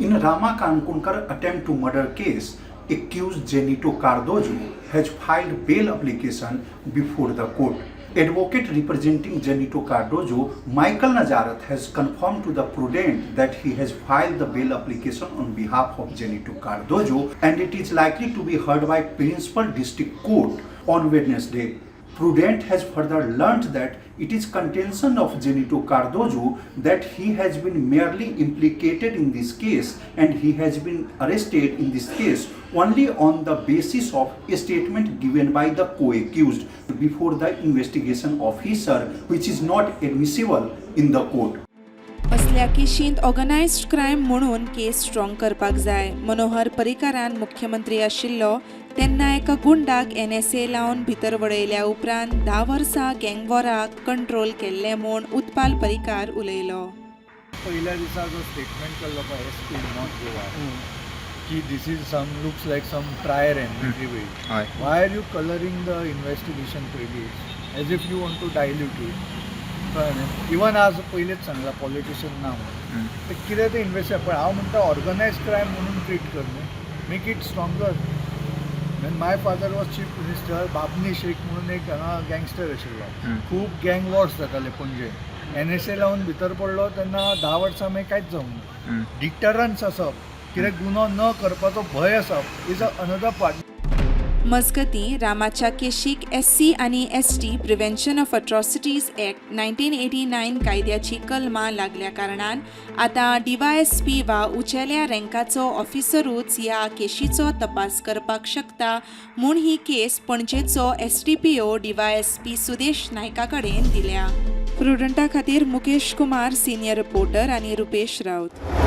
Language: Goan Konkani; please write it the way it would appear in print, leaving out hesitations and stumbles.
In Rama Kankonkar attempt to murder case, accused Zenito Cardozo has filed bail application before the court. Advocate representing Zenito Cardozo, Michael Nazarat, has confirmed to the Prudent that he has filed the bail application on behalf of Zenito Cardozo and it is likely to be heard by Principal District Court on Wednesday. Prudent has further learnt that it is contention of Zenito Cardozo that he has been merely implicated in this case and he has been arrested in this case only on the basis of a statement given by the co-accused before the investigation officer, which is not admissible in the court. असल्या केशींत ऑर्गनायज्ड क्रायम म्हणून केस स्ट्रॉंग करपाक जाय. मनोहर पर्रीकारान मुख्यमंत्री आशिल्लो तेन्ना एका गुंडाक एनएसए लावन भितर वडयल्या उपरांत 10 वर्सां गँगवॉराक कंट्रोल केल्लें म्हूण उत्पाल पर्रीकार उलयलो. पहिल्या दिसा जो स्टेटमेंट केल्लो पळय एस पी नॉर्थ गोवा की this is some looks like some prior enmity way. Why are you colouring the investigation पयलीं as if you want to dilute it? कळ्ळें न्ही? इवन आज पयलींच सांगला पॉलिटिशियन ना म्हणून. ते कितें तें इन्वेस्टिगेशन, पण हांव म्हणटा ऑर्गनायज क्रायम म्हणून ट्रीट कर न्ही, make it stronger. When my father was chief minister, Babni Shaikh म्हणून एक हांगा गँगस्टर आशिल्लो. खूब गँग वॉर्स जाताले पणजे. एनएसए लावन भितर पडलो तेन्ना 10 वर्सां मागीर कांयच जावंक ना. डिटरन्स आसप, कितें गुन्हो न करपाचो भंय आसप is a another part. मजगतीं, रामाच्या केशीक एससी आनी ST Prevention of Atrocities Act 1989 कायद्याची कलमां लागल्या कारणान आतां डीवायएसपी वा उंचेल्या रँकाचो ऑफिसरूच ह्या केशीचो तपास करपाक शकता म्हूण ही केस पणजेचो एसडीपीओ डीवायएसपी सुदेश नायका कडेन दिल्या. प्रुडंटा खातीर मुकेश कुमार, सिनियर रिपोर्टर, आनी रुपेश राऊत.